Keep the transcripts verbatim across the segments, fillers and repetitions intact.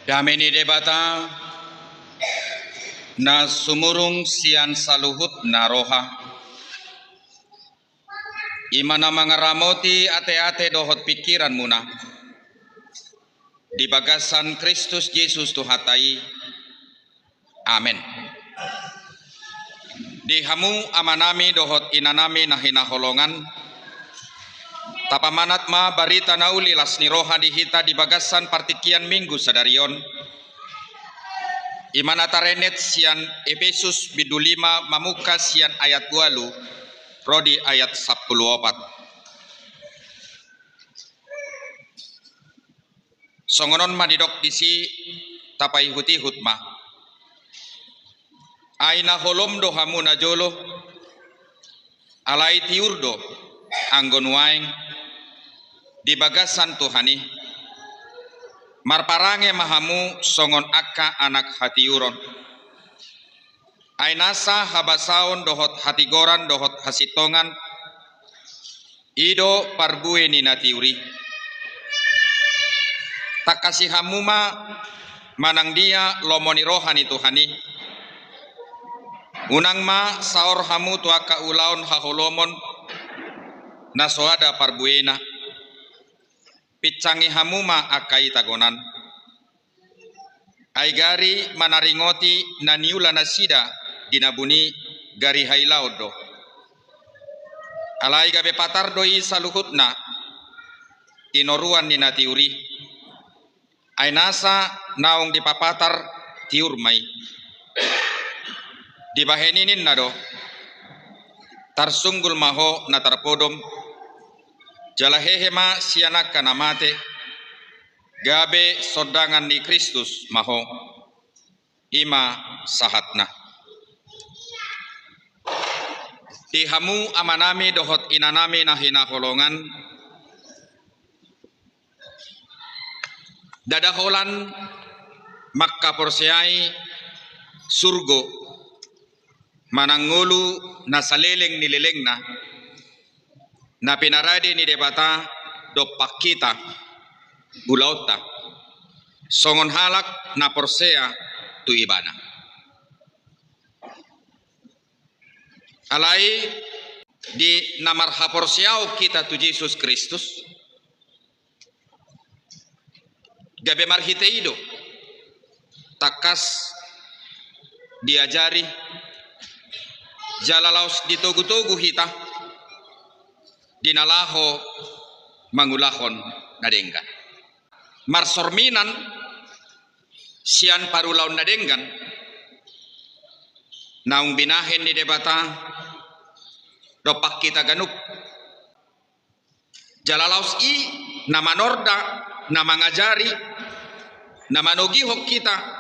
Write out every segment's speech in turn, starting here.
Dame ni Debata na sumurung sian saluhutna roha, i ma na mangaramoti ateate dohot pingkiranmuna di bagasan Kristus Jesus Tuhanta i. Amen. Di hamu amanami dohot inanami na hinaholongan, tapamanat ma barita na uli las ni roha di hita di bagasan partingkian Minggu sadari on, i ma na tarenet sian Epesus bindu lima mamungka sian ayat ualu ro di ayat sampulu opat. Songon on ma didok disi, tapaihutihut ma. Ai na holom do hamu najolo, alai tiur do anggo nuaeng di bagasan Tuhan i. Marparange ma hamu songon angka anak hatiuron. Ai nasa habasaon dohot hatigoran dohot hasintongan, i do parbue ni na tiur i. Tangkasi hamu ma manang dia lomo ni roha ni Tuhan i. Unang ma saor hamu tu angka ulaon haholomon na so ada parbuena. Pinsangi hamu ma angka i tagonan. Ai gari manaringoti na niula nasida di na buni, gari hailaon do. Alai gabe patar do i saluhutna tinoruan ni na tiur i. Ai nasa naung dipapatar tiur ma i. Dibahen i ninna do: Tarsunggul ma ho na tarpodom, jala hehe ma sian angka na mate, gabe sondangan ni Kristus ma ho. I ma sahatna. Di hamu amanami dohot inanami na hinaholongan, ndada holan mangkaporseai surgo manang ngolu na saleleng ni lelengna, na pinarade ni Debata dompak hita ulaonta songon halak na porsea tu Ibana. Alai di na marhaporseaon hita tu Jesus Kristus, gabe marhite i do tangkas diajari jala laos ditogutogu hita di na laho mangulahon na denggan. Marsorminan sian parulaon na denggan naung binahen ni Debata dompak hita ganup. Jala laos i na manorda, na mangajari, na manogihon hita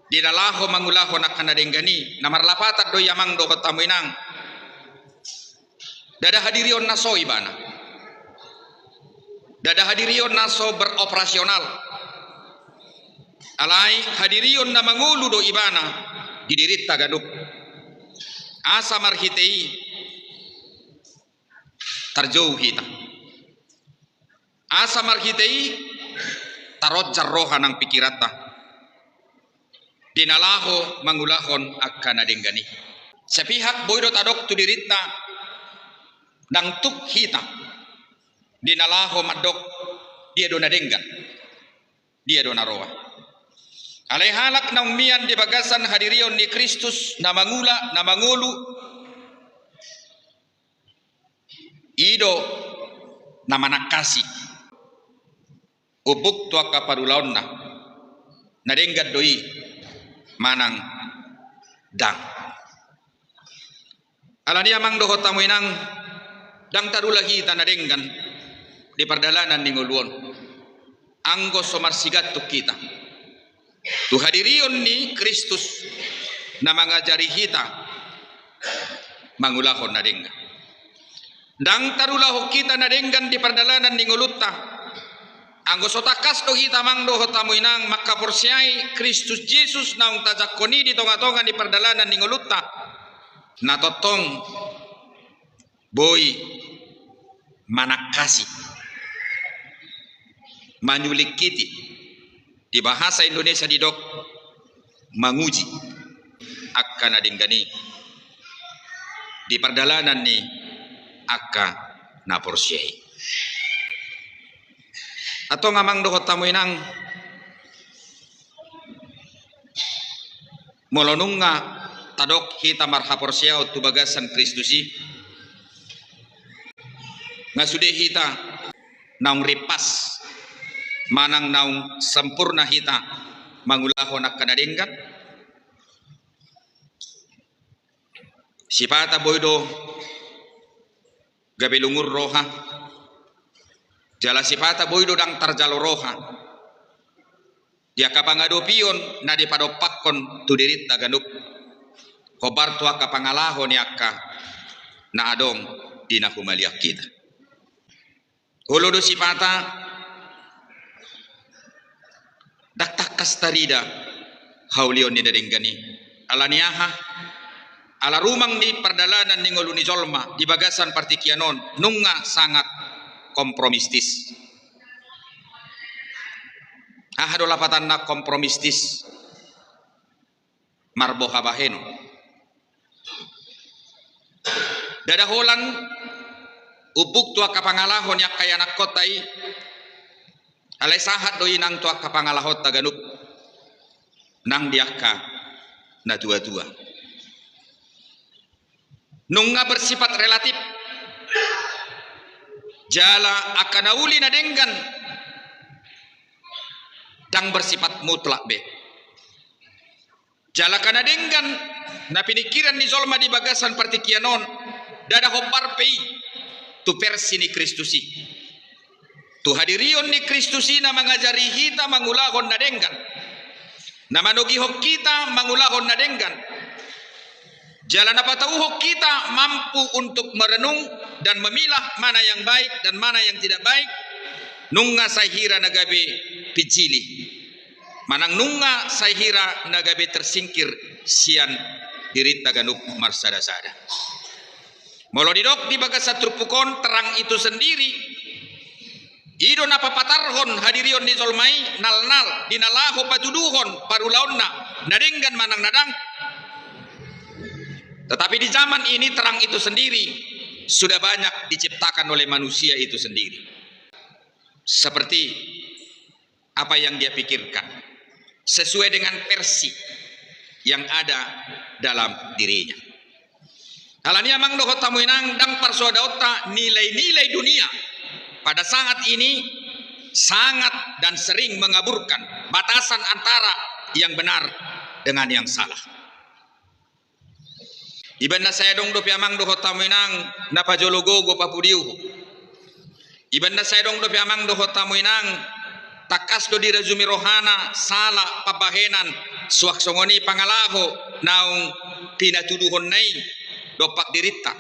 di na laho mangulahon angka na denggan i. Na marlapatan do i, amang dohot hamu inang. Ndada hadirion na so ibana. Ndada hadirion na so beroperasional. Alai hadirion na mangolu do ibana di dirinta ganup. Asa marhite i tarjou hita. Asa marhite i taronjar roha nang pingkiranta di na laho mangulahon angka na denggan i. Sapihak boi do tadok tu dirinta, ndang tuk hita di na laho mandok dia do na denggan, dia do na roa. Alai halak naung mian di bagasan hadirion ni Kristus, na mangula, na mangolu, i do na manangkasi umbuk tu angka parulaonna, na denggan do i manang ndang. Alani i amang dohot hamu inang, ndang tarula hita na denggan di pardalanan ni ngolu on, anggo so marsigantung hita tu hadirion ni Kristus na mangajari hita mangulahon na denggan. Ndang tarulahon hita na denggan di pardalanan ni ngolunta, anggo so tangkas do hita amang dohot hamu inang mangkaporseai Kristus Jesus naung tajangkon i di tongatonga ni pardalanan ni ngolunta, na tongtong boi manangkasi, manyulingkiti Di bahasa Indonesia didok manguji angka na denggan i di pardalanan ni angka na porsea i. Antong amang dohot hamu inang, molo nunga tadok hita marhaporseaon tu bagasan Kristus i, nga sude hita naung rimpas manang naung sampurna hita mangulahon angka na denggan. Sipata boi do gabe lungun roha, jala sipata boi do ndang tarjalo roha di angka pangadopion na dipadompakkon tu dirinta ganup, hombar tu angka pangalaho ni angka na adong di na humaliang hita. Olo do sipata ndang tangkas tarida haulion ni na denggan i. Ala ni aha? Ala rumang ni pardalanan ni ngolu ni jolma di bagasan partingkian on nunga sangat kompromistis. Aha do lapatanna kompromistis? Marboha bahenon. Ndada holan umbuk tu angka pangalaho ni angka ianakkonta i, alai sahat do inang tu angka pangalahonta ganup nang di angka na tua-tua. Nunga bersifat relatif. Jala angka na uli na denggan ndang bersifat mutlak be. Jala angka na denggan na pinikkiran ni jolma di bagasan partingkian on, ndada hombar pe i tu versi ni Kristus i. Tu hadirion ni Kristus i na mangajari hita mangulahon na denggan, na manogihon hita mangulahon na denggan, jala na patauhon hita mampu untuk merenung dan memilah mana yang baik dan mana yang tidak baik, nunga sai hira na gabe pinjili, manang nunga sai hira na gabe tersingkir sian dirinta ganup marsada-sada. Molo didok di bagasan turpuk on, terang itu sendiri, i do na papatarhon hadirion ni jolma i nalnal di na laho patuduhon parulaonna na denggan manang na dang. Tetapi di zaman ini terang itu sendiri sudah banyak diciptakan oleh manusia itu sendiri. Seperti apa yang dia pikirkan, sesuai dengan versi yang ada dalam dirinya. Ala ni i amang dohot hamu inang, ndang parsoadaonta, nilai-nilai dunia pada saat ini sangat dan sering mengaburkan batasan antara yang benar dengan yang salah. Ibaen na sai adong dope amang dohot hamu inang na pajolo gogo papudiuhon. Ibaen na sai adong dope amang dohot hamu inang tangkas do dirajumi rohana sala pambahenan suang songon i pangalaho naung pinatuduhonna i dompak dirinta.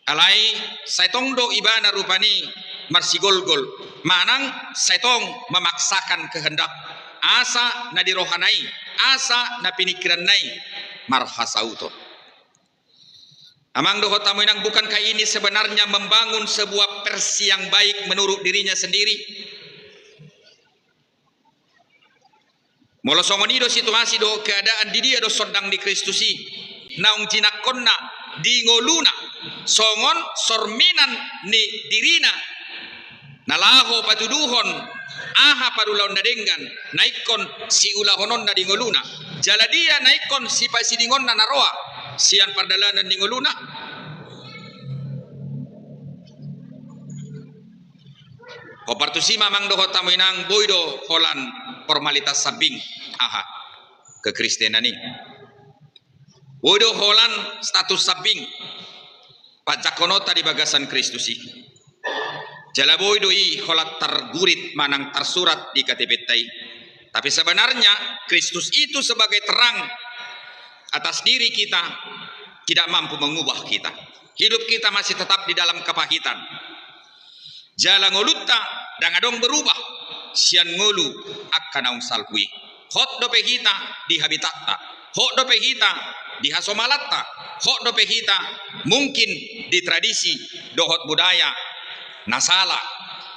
Alai sai tong do ibana rupani marsigolgol manang sai tong memaksakan kehendak asa na di rohana i, asa na pinikkiranna i marhasauton. Amang dohot hamu inang, bukankah ini sebenarnya membangun sebuah versi yang baik menurut dirinya sendiri? Molo songon i do situasi dohot keadaan, di dia do sondang ni Kristus i naung jinangkonna di ngoluna songon sorminan ni dirina na laho patuduhon aha parulaon na denggan na ingkon siulahononna di ngoluna, jala dia na ingkon sipasidingonna na roa sian pardalanan ni ngoluna? Hombar tusi ma amang dohot hamu inang, boi do holan formalitas sambing aha kekristenan i. Boi do holan status sambing panjangkononta di bagasan Kristus i. Jala boi do i holan targurit manang tarsurat di K T P-nta i. Tapi sebenarnya Kristus itu sebagai terang atas diri kita tidak mampu mengubah kita. Hidup kita masih tetap di dalam kepahitan. Jala ngolunta ndang adong berubah sian ngolu angka naung salpu i. Hot dope hita di habitatta, hot dope hita di hasomalanta, hot dope hita mungkin di tradisi dohot budaya na sala,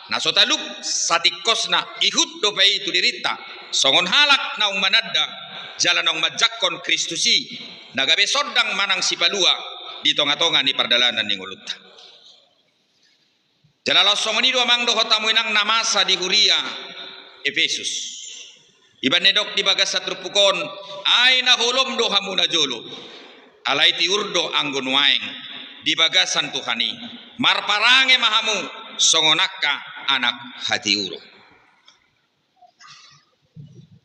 na so talup satingkosna ihut dope i tu dirinta, songon halak naung mananda jala naung manjangkon Kristus i, na gabe sondang manang sipalua di tonga-tonga ni pardalanan ni ngolunta. Jala laos songon i do amang dohot hamu inang na masa di huria Efesus. Ibana didok di bagasan turpuk on, ai na holom do hamu na jolo. Alai tiur do anggo nuaeng di bagasan Tuhan i. Marparange ma hamu songon angka anak hatiuron.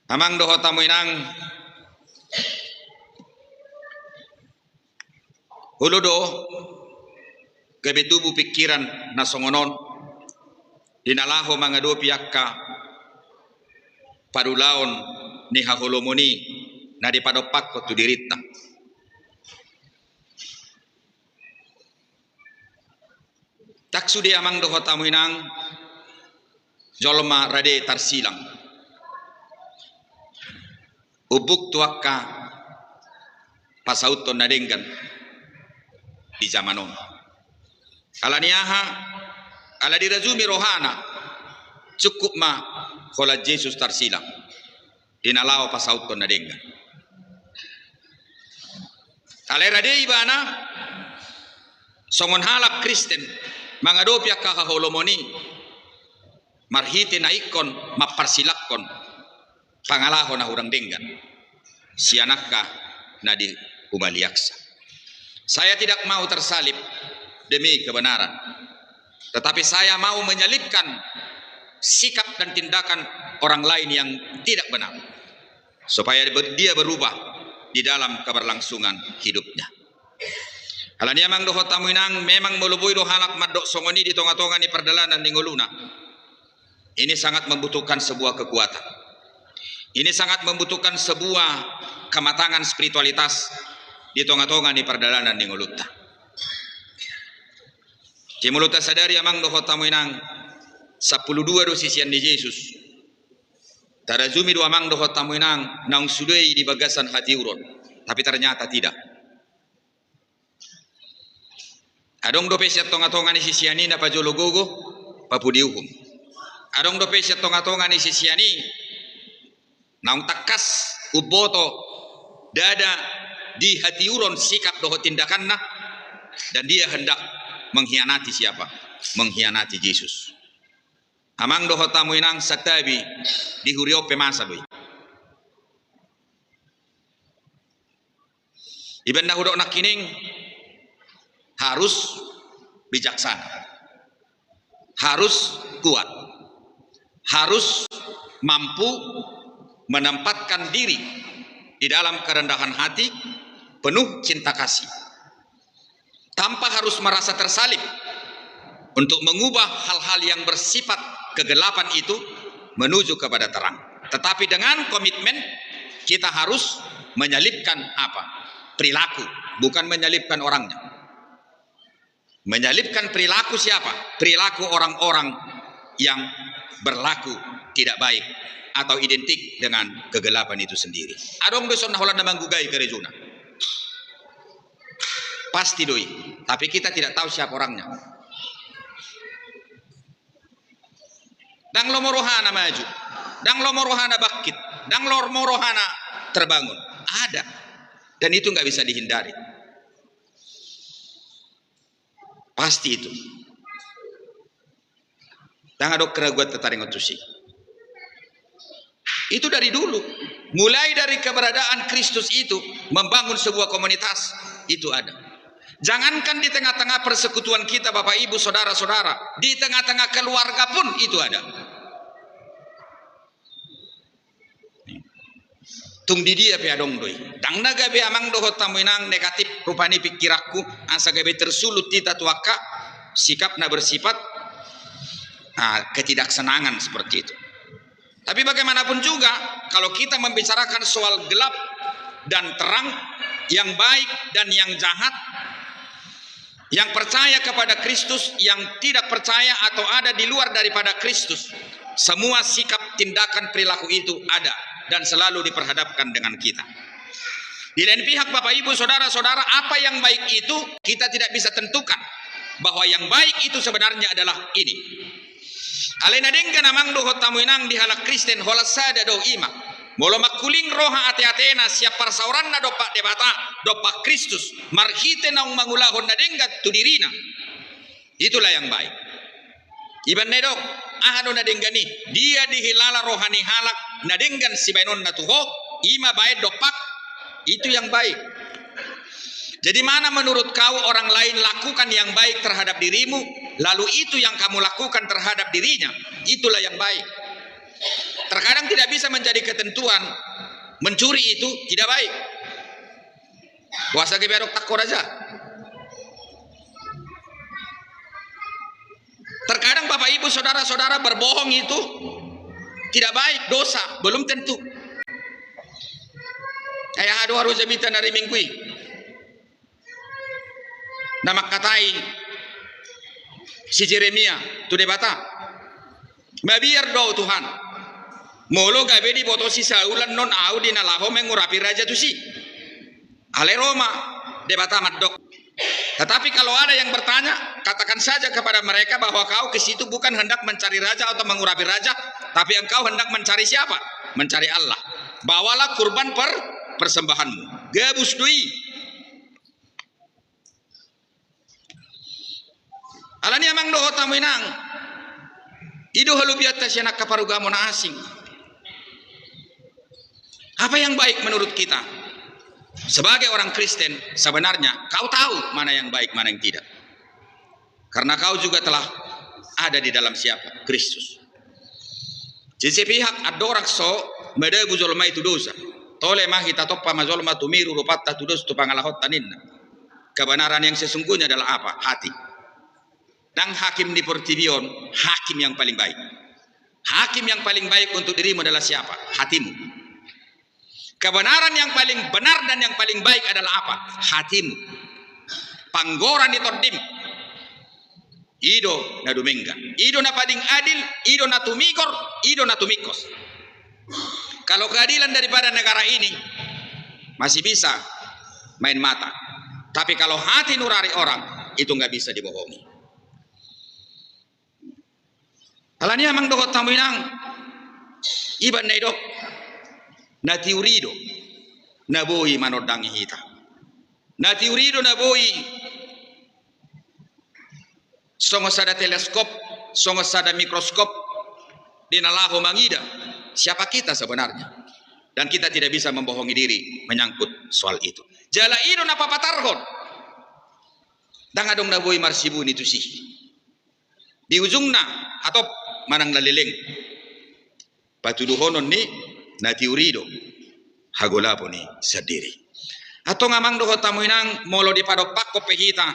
Amang dohot hamu inang, olo do gabe tubu pingkiran na songon on di na laho mangadopi angka parulaon ni haholomon i na dipadompakkon tu dirinta. Ndang sude amang dohot hamu inang jolma rade tarsilang umbuk tu angka pasauthon na denggan di jaman on. Ala ni aha? Ala dirajumi rohana, cukup ma holan Jesus tarsilang di na laho pasauthon na denggan. Alai rade ibana songon halak Kristen mangadopi angka haholomon i marhite na ingkon mamparsilanghon pangalaho na hurang denggan sian angka na dihumaliangsa. Saya tidak mau tersalib demi kebenaran, tetapi saya mau menyalibkan sikap dan tindakan orang lain yang tidak benar, supaya ber-, dia berubah di dalam keberlangsungan hidupnya. Ala ni amang dohot hamu inang, memang molo boi do halak mandok songon i di tonga-tonga ni pardalanan ni ngoluna, ini sangat membutuhkan sebuah kekuatan. Ini sangat membutuhkan sebuah kematangan spiritualitas di tonga-tonga ni pardalanan ni ngolunta. Jadi molo tasadari amang dohot hamu inang, sampulu dua do sisean ni Jesus. Tarajumi do amang dohot hamu inang naung sude i di bagasan hatiuron, tapi ternyata tidak. Adong dope sian tonga-tonga ni sisean i na pajolo gogo, papudi uhum. Adong dope sian tonga-tonga ni sisean i naung tangkas umboto ndada di hatiuron sikap dohot tindakanna, dan dia hendak mengkhianati siapa? Mengkhianati Jesus. Amang dohot hamu inang, santabi, di huria on pe masa do i. Ibana hudok nangkining, harus bijaksana, harus kuat, harus mampu menempatkan diri di dalam kerendahan hati, penuh cinta kasih, tanpa harus merasa tersalib, untuk mengubah hal-hal yang bersifat kegelapan itu menuju kepada terang. Tetapi dengan komitmen, kita harus menyalibkan apa? Perilaku, bukan menyalibkan orangnya. Menyalibkan perilaku siapa? Perilaku orang-orang yang berlaku tidak baik atau identik dengan kegelapan itu sendiri. Adong do songon na holan na manggugai karejona. Pasti do i, tapi kita tidak tahu siapa orangnya. Ndang lomo rohana maju, ndang lomo rohana bangkit, ndang lomo rohana terbangun. Ada. Dan itu nggak bisa dihindari. Pasti itu. Ndang adong keraguan tataringot tusi. Itu dari dulu. Mulai dari keberadaan Kristus itu membangun sebuah komunitas, itu ada. Jangankan di tengah-tengah persekutuan kita, Bapak Ibu, saudara-saudara, di tengah-tengah keluarga pun itu ada. Tung di dia pe adong do i. Ndang na gabe amang dohot hamu inang negatif rupani pingkiranku, asa gabe tersulut hita tu angka sikap na bersifat, ah, ketidaksenangan seperti itu. Tapi bagaimanapun juga, kalau kita membicarakan soal gelap dan terang, yang baik dan yang jahat, yang percaya kepada Kristus, yang tidak percaya atau ada di luar daripada Kristus, semua sikap, tindakan, perilaku itu ada dan selalu diperhadapkan dengan kita. Di lain pihak, Bapak, Ibu, saudara-saudara, apa yang baik itu kita tidak bisa tentukan bahwa yang baik itu sebenarnya adalah ini. Alai na denggan amang dohot hamu inang di halak Kristen holan sada do, i ma: molo mangkuling roha ateatena sian parsaoranna dompak Debata, dompak Kristus, marhite naung mangulahon na denggan tu dirina, itulah yang baik. Iban na didok, aha do na denggan i? Dia dihilala roha ni halak na denggan sibaenonna tu ho, i ma baen dompak, itu yang baik. Jadi mana menurut kau orang lain lakukan yang baik terhadap dirimu, lalu itu yang kamu lakukan terhadap dirinya, itulah yang baik. Terkadang tidak bisa menjadi ketentuan, mencuri itu tidak baik. Boasa gabe adong tangko raja? Terkadang Bapak Ibu Saudara-saudara, berbohong itu tidak baik, dosa, belum tentu. Kayak haduaru jamita na riminggu i, na mangkatai si Jeremia tu Debata: Mabiar do ahu Tuhan, molo gabe diboto si Saul annon ahu di na laho mangurapi raja tusi. Alai ro ma Debata mandok. Tetapi kalau ada yang bertanya, katakan saja kepada mereka bahwa kau ke situ bukan hendak mencari raja atau mengurapi raja, tapi engkau hendak mencari siapa? Mencari Allah. Bawalah kurban per-, persembahanmu. Gabus do i. Alani amang dohot hamu inang, i do halobianta sian angka parugamo na asing. Apa yang baik menurut kita? Sebagai orang Kristen, sebenarnya kau tahu mana yang baik, mana yang tidak. Karena kau juga telah ada di dalam siapa? Kristus. Sisi pihak andorang so madabu jolma i tu dosa. Tole ma hita, tompa ma jolma tumiru rupanta tu dosa tu pangalahonta ninna. Kebenaran yang sesungguhnya adalah apa? Hati. Ndang hakim ni portibi on hakim yang paling baik. Hakim yang paling baik untuk dirimu adalah siapa? Hatimu. Kebenaran yang paling benar dan yang paling baik adalah apa? Hatimu. Panggora ni tondim. I do na dumenggan. I do na paling adil, i do na tumigor, i do na tumingkos. Kalau keadilan daripada negara ini masih bisa main mata. Tapi kalau hati nurani orang, itu nggak bisa dibohongi. Alani amang dohot hamu inang, iban na didok, na tiur i do na boi manondangi hita. Na tiur i do na boi songon sada teleskop, songon sada mikroskop di na laho mangida siapa kita sebenarnya. Dan kita tidak bisa membohongi diri menyangkut soal itu. Jala i do na papatarhon. Ndang adong na boi marsibuni tusi. Di ujungna, hatop manang na leleng, patuduhonon ni na tiur i do hagolapon i sandiri. Antong amang dohot hamu inang, molo dipadompakkon pe hita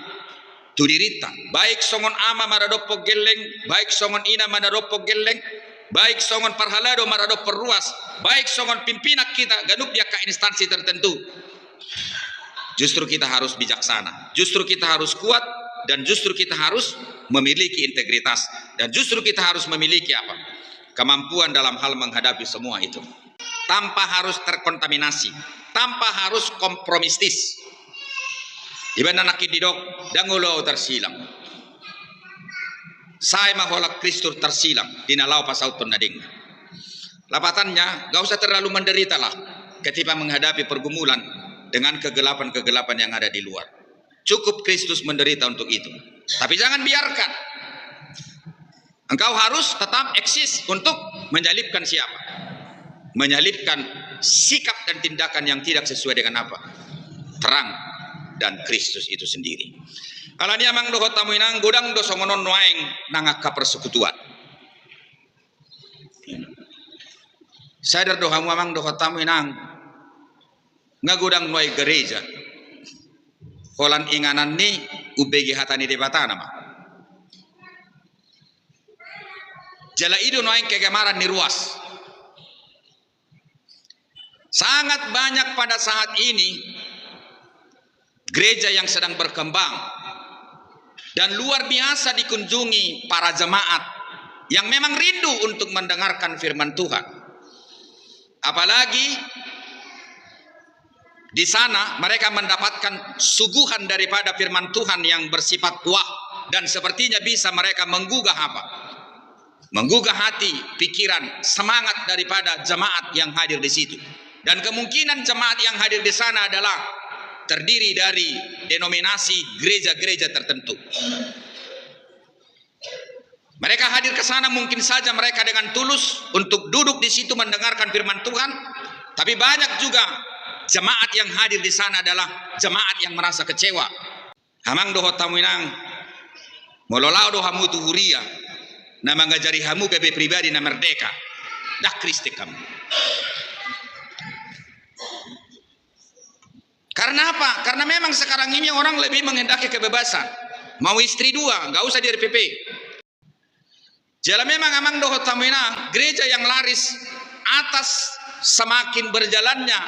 tu dirinta, baik songon ama maradophon gelleng, baik songon ina maradophon gelleng, baik songon parhalado maradophon ruas, baik songon pimpinan hita ganup di angka instansi tertentu, justru kita harus bijaksana, justru kita harus kuat, dan justru kita harus memiliki integritas, dan justru kita harus memiliki apa? Kemampuan dalam hal menghadapi semua itu. Tanpa harus terkontaminasi, tanpa harus kompromistis. Iban na nangkin didok, ndang olo ahu tarsilang. Sai ma holan Kristus tarsilang di na laho pasauthon na denggan. Lapatannya, gak usah terlalu menderita lah ketika menghadapi pergumulan dengan kegelapan-kegelapan yang ada di luar. Cukup Kristus menderita untuk itu. Tapi jangan biarkan. Engkau harus tetap eksis untuk menyalibkan siapa? Menyalibkan sikap dan tindakan yang tidak sesuai dengan apa? Terang dan Kristus itu sendiri. Alani amang dohot hamu inang, godang do songon on nuaeng nang angka persekutuan. Sadar do hamu amang dohot hamu inang, nga godang nuaeng gereja holan inganan ni umbege hata ni Debata nama. Jala i do nuaeng kegemaran ni ruas. Sangat banyak pada saat ini gereja yang sedang berkembang dan luar biasa dikunjungi para jemaat yang memang rindu untuk mendengarkan firman Tuhan. Apalagi di sana mereka mendapatkan suguhan daripada firman Tuhan yang bersifat kuah dan sepertinya bisa mereka menggugah apa? menggugah hati, pikiran, semangat daripada jemaat yang hadir di situ. Dan kemungkinan jemaat yang hadir di sana adalah terdiri dari denominasi gereja-gereja tertentu. Mereka hadir ke sana mungkin saja mereka dengan tulus untuk duduk di situ mendengarkan firman Tuhan, tapi banyak juga jemaat yang hadir di sana adalah jemaat yang merasa kecewa. Amang dohot hamu inang, molo lao do hamu tu huria, na mangajari hamu gabe pribadi na merdeka, ndang Kristen hamu. Karena apa? Karena memang sekarang ini orang lebih menghendaki kebebasan. Mau istri dua, nggak usah di R P P. Jala memang amang dohot hamu inang, gereja yang laris atas semakin berjalannya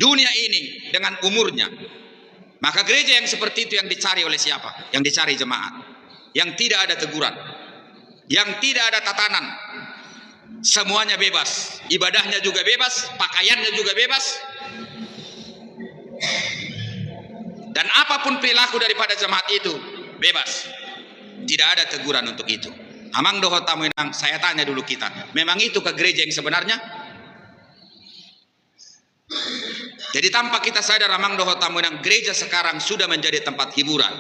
dunia ini dengan umurnya. Maka gereja yang seperti itu yang dicari oleh siapa? Yang dicari jemaat. Yang tidak ada teguran. Yang tidak ada tatanan. Semuanya bebas. Ibadahnya juga bebas, pakaiannya juga bebas. Dan apapun perilaku daripada jemaat itu, bebas. Tidak ada teguran untuk itu. Amang dohot hamu inang, saya tanya dulu kita, memang itu ke gereja yang sebenarnya? Jadi tanpa kita sadar, amang dohot hamu inang, gereja sekarang sudah menjadi tempat hiburan,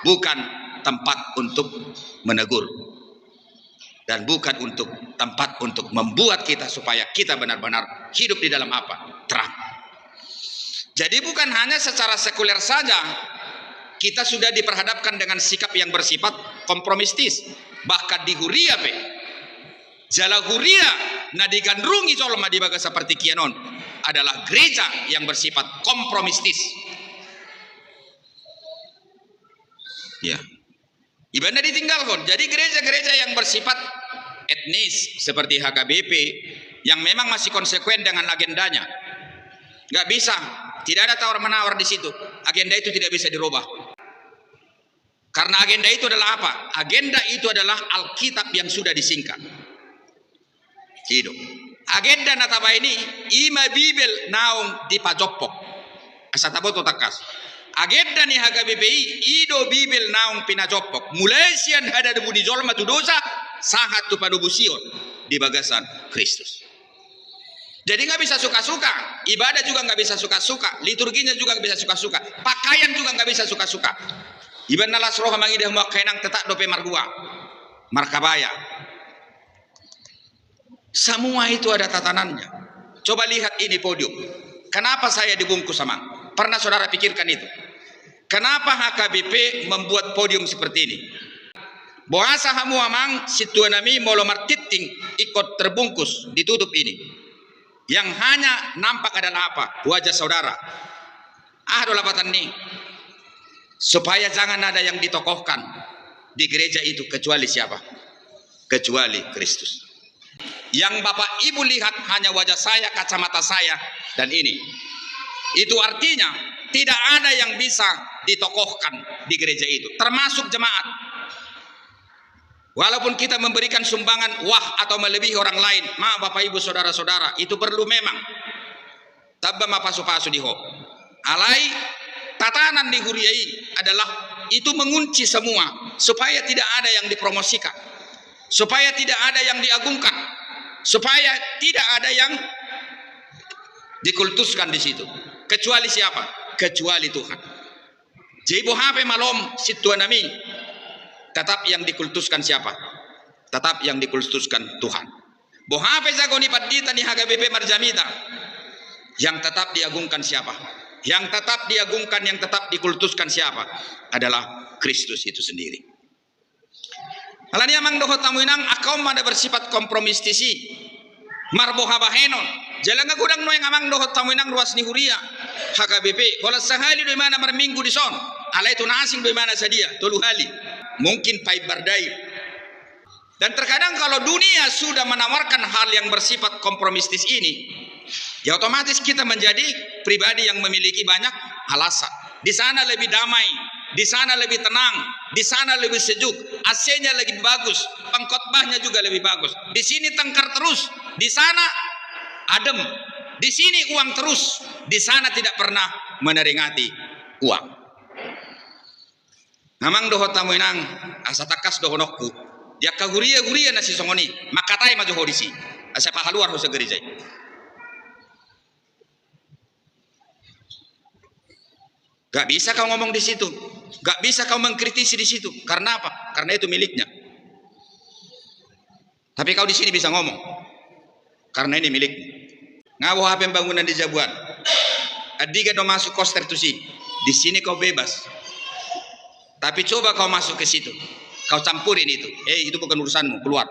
bukan tempat untuk menegur. Dan bukan untuk tempat untuk membuat kita supaya kita benar-benar hidup di dalam apa? Terang. Jadi bukan hanya secara sekuler saja kita sudah diperhadapkan dengan sikap yang bersifat kompromistis. Bahkan di huria pe. Jala huria na digandrungi jolma di bagasan partingkian on adalah gereja yang bersifat kompromistis. Ya. Iba na ditinggalhon. Jadi gereja-gereja yang bersifat etnis seperti H K B P yang memang masih konsekuen dengan agendanya. Nggak bisa, tidak ada tawar-menawar di situ. Agenda itu tidak bisa dirubah. Karena agenda itu adalah apa? Agenda itu adalah Alkitab yang sudah disingkat. I do. Agenda na tabaen i, i ma Bibel naung dipajompok. Asa taboto tangkas. Agenda ni H K B P i, i do Bibel naung pinajompok. Mulai sian hadabu ni jolma tu dosa, sahat tu panobusion di bagasan Kristus. Jadi nggak bisa suka-suka, ibadah juga nggak bisa suka-suka, liturginya juga nggak bisa suka-suka, pakaian juga nggak bisa suka-suka. Iba na las roha mangidah muak kainang tetap dope margua, markabaya. Semua itu ada tatanannya. Coba lihat ini podium. Kenapa saya dibungkus, amang? Pernah saudara pikirkan itu? Kenapa H K B P membuat podium seperti ini? Boasa hamu, amang, sintua nami, molo martingting ingkon terbungkus, ditutup ini. Yang hanya nampak adalah apa? Wajah saudara. Aha do lapatan ni? Supaya jangan ada yang ditokohkan di gereja itu kecuali siapa? Kecuali Kristus. Yang Bapak Ibu lihat hanya wajah saya, kacamata saya, dan ini. Itu artinya tidak ada yang bisa ditokohkan di gereja itu, termasuk jemaat. Walaupun kita memberikan sumbangan wah atau melebihi orang lain, maaf Bapak Ibu saudara-saudara, itu perlu memang. Tamba ma pasu-pasu di ho. Alai tatanan ni huria i adalah itu mengunci semua supaya tidak ada yang dipromosikan, supaya tidak ada yang diagungkan, supaya tidak ada yang dikultuskan di situ. Kecuali siapa? Kecuali Tuhan. Jadi boha pe malom sintua nami, tetap yang dikultuskan siapa? Tetap yang dikultuskan Tuhan. Boha pe jago ni pandita ni H K B P marjamita, yang tetap diagungkan siapa? Yang tetap diagungkan, yang tetap dikultuskan siapa? Adalah Kristus itu sendiri. Alani amang dohot hamu inang, angka on ma na bersifat kompromistis i. Marboha bahenon. Jala nga godang nuaeng amang dohot hamu inang ruas ni huria H K B P. Holan sahali do imana marminggu dison. Alai tu na asing do imana sadia, tolu hali. Mungkin paimbar dai. Dan terkadang kalau dunia sudah menawarkan hal yang bersifat kompromistis ini, ya otomatis kita menjadi pribadi yang memiliki banyak alasan. Di sana lebih damai, di sana lebih tenang, di sana lebih sejuk, A C-nya lebih bagus, pengkhotbahnya juga lebih bagus. Di sini tengkar terus, di sana adem. Di sini uang terus, di sana tidak pernah meneringati uang. Amang dohot hamu inang, asa tangkas dohononku. Di angka huria-huria na sisongon i, mangkatai ma jo ho disi. Asa pahaluar ho sian gareja i. Gak bisa kau ngomong di situ. Gak bisa kau mengkritisi di situ. Karena apa? Karena itu miliknya. Tapi kau di sini bisa ngomong. Karena ini milikmu. Nga boha pembangunan di jabu an. Andigan do masuk koster tusi. Di sini kau bebas. Tapi coba kau masuk ke situ. Kau campurin itu. Eh, itu bukan urusanmu. Keluar.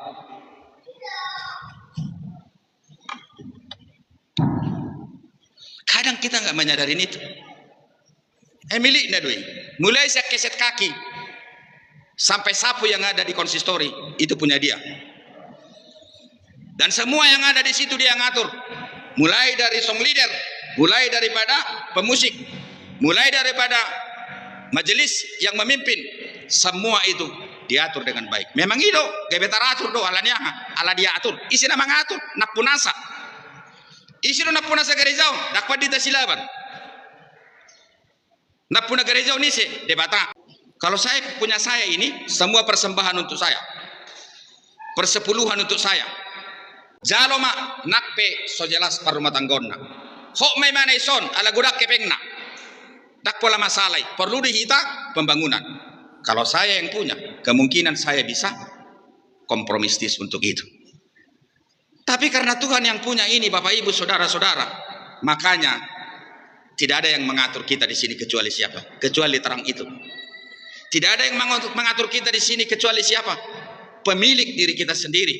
Kadang kita nggak menyadarin itu. Eh, miliknya do i. Mulai sian keset kaki sampai sapu yang ada di konsistori, itu punya dia. Dan semua yang ada di situ dia ngatur. Mulai dari song leader, mulai daripada pemusik, mulai daripada majelis yang memimpin, semua itu diatur dengan baik. Memang i do, gabe taratur do, ala ni aha, ala diatur. Ise na mangatur? Nampunasa. Ise do nampunasa gareja on? Ndang pandita Silaban. Nampuna gareja on ise? Debata. Kalau saya punya saya ini, semua persembahan untuk saya. Persepuluhan untuk saya. Jalo ma, nang pe so jelas parrumatanggaonna. Hot ma ibana dison, ala godang hepengna. Ndang pola masalah i. Perlu di hita pembangunan. Kalau saya yang punya, kemungkinan saya bisa kompromistis untuk itu. Tapi karena Tuhan yang punya ini, Bapak Ibu, saudara-saudara, makanya tidak ada yang mengatur kita di sini kecuali siapa? Kecuali terang itu. Tidak ada yang mengatur, mengatur kita di sini kecuali siapa? Pemilik diri kita sendiri,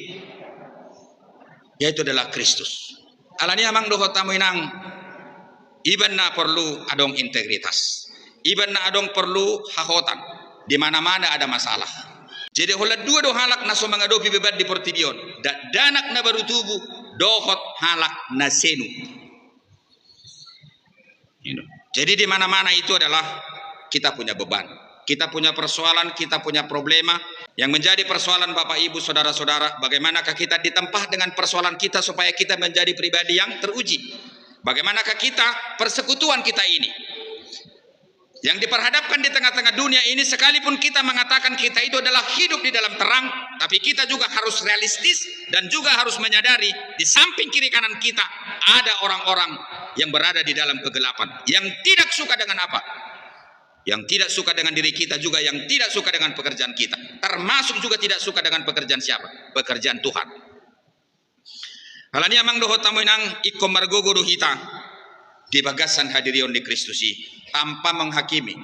yaitu adalah Kristus. Ala ni i amang dohot hamu inang, iba na porlu adong integritas. Iba na adong porlu hahotan. Di mana-mana ada masalah. Jadi holan dua do halak na so mangadopi beban di portibi on. Dakdanak na baru tubu dohot halak na senu. Jadi di mana-mana itu adalah kita punya beban. Kita punya persoalan, kita punya problema. Yang menjadi persoalan Bapak Ibu, saudara-saudara, bagaimanakah kita ditempa dengan persoalan kita supaya kita menjadi pribadi yang teruji? Bagaimanakah kita, persekutuan kita ini yang diperhadapkan di tengah-tengah dunia ini, sekalipun kita mengatakan kita itu adalah hidup di dalam terang, tapi kita juga harus realistis dan juga harus menyadari di samping kiri kanan kita ada orang-orang yang berada di dalam kegelapan, yang tidak suka dengan apa? Yang tidak suka dengan diri kita juga, yang tidak suka dengan pekerjaan kita. Termasuk juga tidak suka dengan pekerjaan siapa? Pekerjaan Tuhan. Ala ni i amang dohot hamu inang, ingkon margogo do hita di bagasan hadirion ni Kristus i, tanpa menghakimi,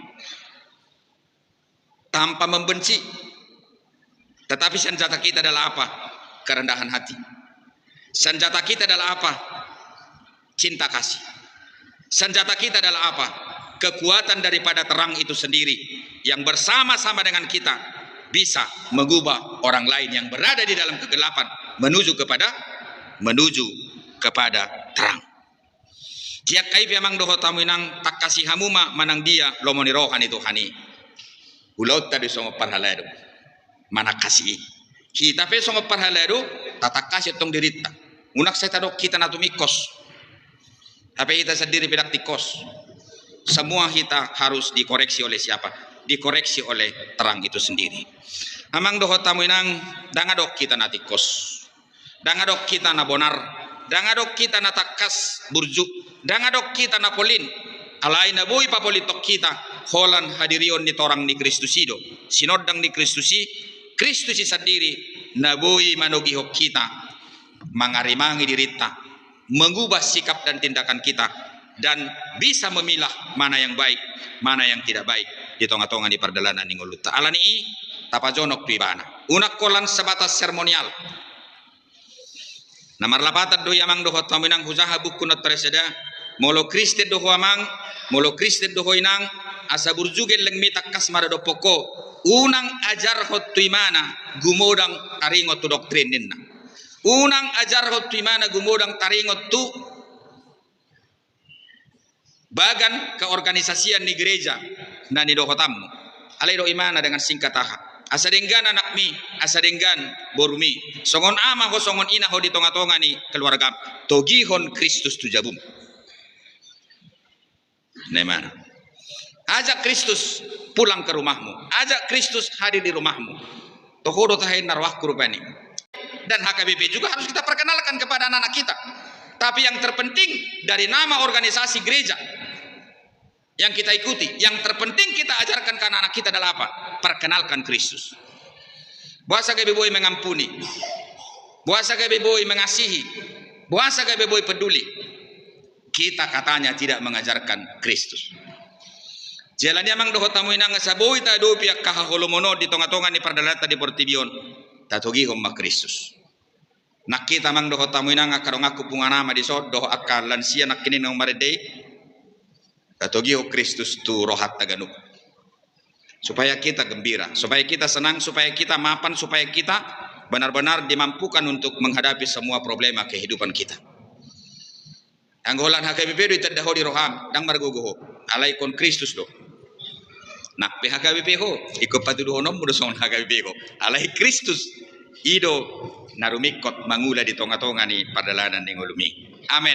tanpa membenci. Tetapi senjata kita adalah apa? Kerendahan hati. Senjata kita adalah apa? Cinta kasih. Senjata kita adalah apa? Kekuatan daripada terang itu sendiri yang bersama-sama dengan kita bisa mengubah orang lain yang berada di dalam kegelapan menuju kepada, menuju kepada terang. Di angka i pe amang dohot hamu inang, tangkasi hamu ma manang dia lomo ni roha ni Tuhan i. Ulaonta do songon parhalado manangkasi i. Hita pe songon parhalado tatangkasi antong dirinta. Unang sai tadok hita na tumingkos. Hape hita sandiri pe ndang tingkos. Semua hita harus dikoreksi oleh siapa? Dikoreksi oleh terang itu sendiri. Amang dohot hamu inang, ndang adong hita na tingkos. Ndang adong hita na bonar. Ndang adong hita na tangkas burju. Ndang adong hita na polin. Alai na boi papolinhon hita holan hadirion ni torang ni Kristus i do. Sinondang ni Kristus i, Kristus i sandiri na boi manogihon hita mangarimangi dirinta, mengubah sikap dan tindakan kita, dan bisa memilah mana yang baik, mana yang tidak baik di tonga-tonga ni pardalanan ni ngolunta. Ala ni i, tapajonok tu ibana. Unang holan sebatas seremonial. Na marlapatan do i amang dohot hamu inang, hujaha buku na tarsada. Molo Kristen do ho amang, molo Kristen do ho inang, asa burju gellengmi, tangkas ma dohonon ho. Unang ajarhon tu ibana gumodang taringot tu doktrin ninna. Unang ajarhon tu ibana gumodang taringot tu bagan keorganisasian ni gereja na nidohotanmu. Alai dok ibana dengan singkat aha. Asa denggan anakmi, asa denggan borumi. Songon ama ho, songon ina ho di tonga-tonga ni keluargam. Togihon Kristus tu jabum. Na ibana. Ajak Kristus pulang ke rumahmu. Ajak Kristus hadir di rumahmu. Toho do tahe na rohangku rupani. Dan H K B P juga harus kita perkenalkan kepada anak-anak kita. Tapi yang terpenting dari nama organisasi gereja yang kita ikuti, yang terpenting kita ajarkan ke anak-anak kita adalah apa? Perkenalkan Kristus. Boasa gabe boi mengampuni, boasa gabe boi mengasihi, boasa gabe boi peduli. Kita katanya tidak mengajarkan Kristus. Jala nian amang dohot hamu inang, asa boi taadopi angka haholomon on di tonga-tonga ni pardalananta di portibi on, tatogihon ma Kristus. Nang hita amang dohot hamu inang, angka donganku punguan ama dison dohot angka lansia nangkining na marende i, tatogihon Kristus tu rohanta ganup. Supaya kita gembira, supaya kita senang, supaya kita mapan, supaya kita benar-benar dimampukan untuk menghadapi semua problema kehidupan kita. Anggo holan H K B P do ditanda ho di roham, ndang margogo ho. Alai ingkon Kristus do. Nang pe H K B P ho, ingkon patuduhononmu do songon H K B P ho. Alai Kristus, i do na rumingkot mangula di tonga-tonga ni pardalanan ni ngolum i. Amen.